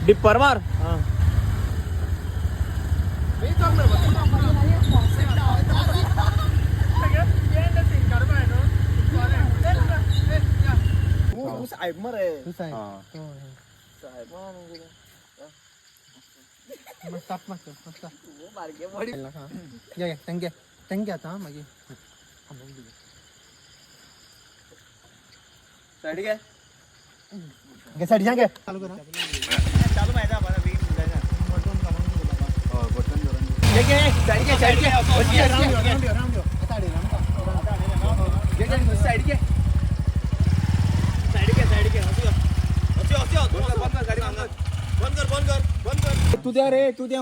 Dipper मार. तू साहेब मरे. तू साहेब. मस्त मस्त मस्त. घे thank you thank you. आता मागीर साईड घे. घे साईड घे. चालू करा. चालू माहिती आहे साईड घे, साईड घे. साईड घे, साईड घे, साईड घे. बंद कर, बंद कर, बंद कर. तू द्या रे, तू द्या.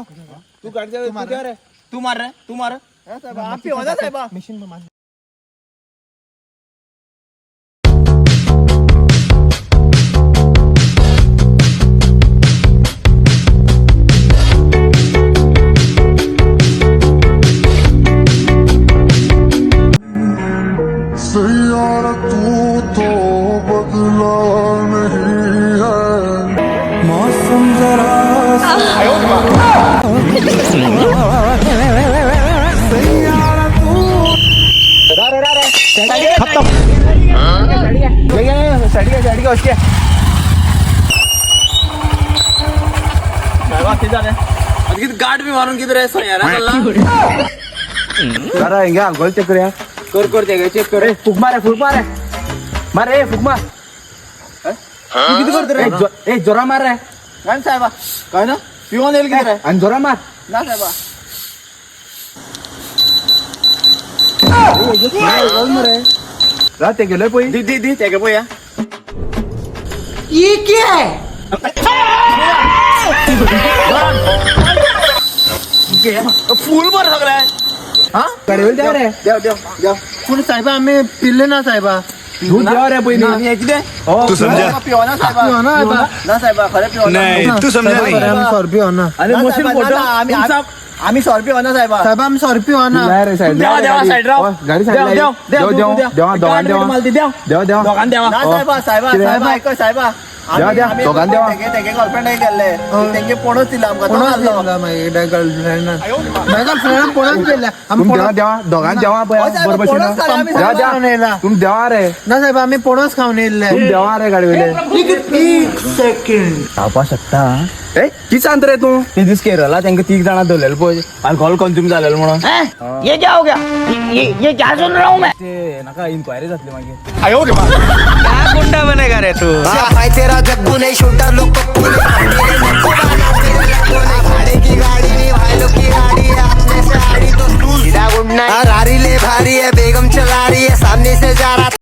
तू गाडी तू द्या रे. तू मार रे, तू मार. साहेब. मशीन मार. सैयारा तू तो बदला नहीं है मौसम जरा सैयारा तू साईड घे, साईड घे. उसके साहेब गाठ बी मारून किती रे सोयारा जरा हिंगा अल्कोहोल चेक करूया. कर कर ते चेक कर. फूक मार, फूक मार, मार रे, फूक मार. तू किती करतो रे? ए, जोरा मार रे. काय साहेबा, काय ना पिऊन येईल किती रे? आणि जोरा मार. ना साहेबा. रा ते गेलोय पळय. दी दी दी ते पळया. फुल भर सगळं. हा. गाडीवर द्या रे. देव देव देव. पूण साहेबा आम्ही पिल्ले ना साहेबा. दूध द्या रे पयलीं. आम्ही हे कितें? तू समझा? पिवना साहेबा. पिवना साहेबा. ना साहेबा, खरें पिवना. नहीं तू समझा नहीं. आम्ही सॉरी पिवना. आणि ना मशीन साहेबा, फोटो ना, ना, आम्ही सॉरी पिवना साहेबा. साहेबा आम्ही सॉरी पिवना. नाही रे साईड. देवा देवा साईड राव. गाडी साईड. देव देव. देव देव देवा, दोघां देवा. देवा देवा. दोघां देवा. ना साहेबा, साहेबा साहेबा ऐक साहेबा. देवा, देवा, दोघां देवा. तेगे गर्लफ्रेंड गेल्ले, तेंगे पोणच दिला आमकां. तो कोणाच मारलो. दिला मागीर गर्लफ्रेंड, माझ्या गर्लफ्रेंड कोणाच दिल्या. तुम्ही देवा देवा, दोघां देवा. हो साहेब, बरोबर. पोणच खाल्ले आम्ही. देवा साहेबा. देवा, तुम्ही देवा रे. ना साहेब, आम्ही पोणच खाऊन येयल्ले. तुम्ही देवा रे गाडीवेले. धांवपा शकता. ए, की सांगता रे तू? ते दीस केरला तांकां तीग जाणां धरलेले पळय, अल्कोहोल कंज्यूम जालेलो म्हणून. ये क्या हो गया? ये क्या सुन रहा हूँ मैं? ते नाका इन्क्वायरी जातली मागीर. क्या गुंडा बनेगा रे तू? भाई तेरा जग्गू नहीं शूटर लोग पप्पू नहीं, तेरे नको बाना, तेरे लग्गू नहीं, भाड़े की गाड़ी नहीं भाई लोग की गाड़ी है, अपने से आड़ी तो सीधा गुड नाइट। रारी ले भारी है, बेगम चला रही है, सामने से जा रहा।